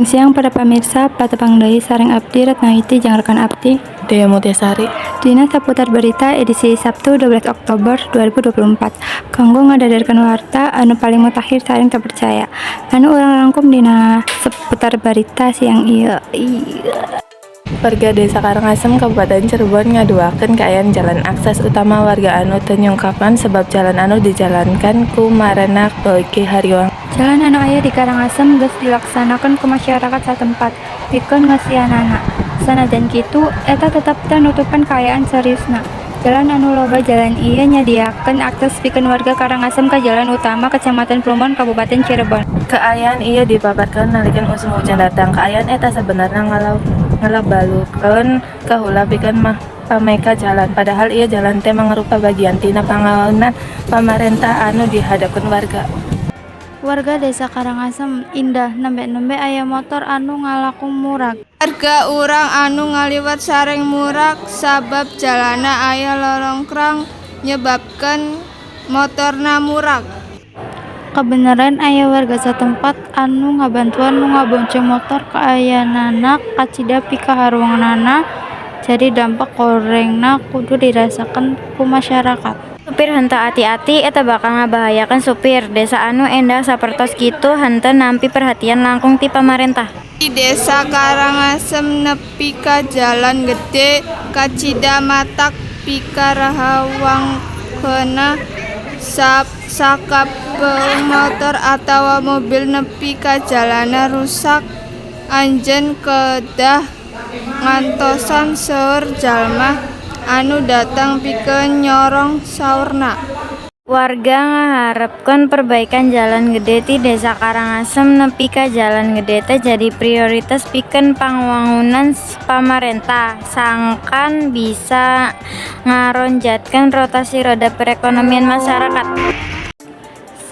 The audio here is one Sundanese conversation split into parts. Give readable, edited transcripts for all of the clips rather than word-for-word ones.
Siang para pamirsa, patepang deui sareng abdi Retnawiti jeung rekan abdi Dea Mutiasari. Dina Saputar Berita edisi Sabtu 12 Oktober 2024 kanggo ngadadarkeun warta anu paling mutakhir sareng terpercaya anu urang rangkum dina Seputar Berita siang ieu. Warga Desa Karangasem, Kabupaten Cirebon, ngaduakeun kaayaan jalan akses utama warga anu teu nyungkapan sebab jalan anu dijalankan ku marenak beuki hariwang. Jalan anu aya di Karangasem geus dilaksanakeun ku masyarakat satempat pikeun ngeusianana. Sanajan kitu, eta tetep teu nutupan kaayaan seriusna. Jalan anu loba jalan ieu nyadiakeun akses pikeun warga Karangasem ka jalan utama Kecamatan Plumbon, Kabupaten Cirebon. Kaayaan ieu dipaparkeun nalika usum hujan datang. Kaayaan eta sabenerna ngalabalukeun kahula pikeun pameka jalan, padahal ieu jalan teh mangrupa bagian tina pangwangunan pamarentah anu dihadapkeun warga. Warga Desa Karangasem Indah nembe-nembe aya motor anu ngalakung murag. Warga urang anu ngaliwat sareng murag sabab jalanna aya lolongkrang nyebabkeun motorna murag. Kabeneran aya warga satempat anu ngabantuan nu ngabonceng motor, kaayaanana kacida pikaharuanganana jadi dampak gorengna kudu dirasakeun ku masyarakat. Supir henteu ati-ati eta bakal ngabahayakeun supir. Desa anu endah sapertos kitu henteu nampi perhatian langkung ti pamarentah. Di Desa Karangasem nepi ka jalan gede kacida matak pikarahawangkeunna, sakapeung motor atawa mobil nepi ka jalanna rusak, anjeun kedah ngantosan. Seueur jalma anu datang pikeun nyorong saurna. Warga ngaharepkeun perbaikan jalan gede ti Desa Karangasem nepi ka jalan gede teh jadi prioritas pikeun pangwangunan pamarentah, sangkan bisa ngaronjatkeun rotasi roda perekonomian masyarakat.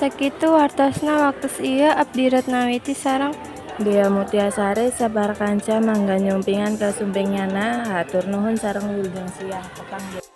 Sakitu wartosna waktos ieu, abdi Retnawiti sareng Dea Mutiasari sapara kanca mangga nyumpingan kasumpinganana, hatur nuhun sareng wilujeng siang. Tepang deui.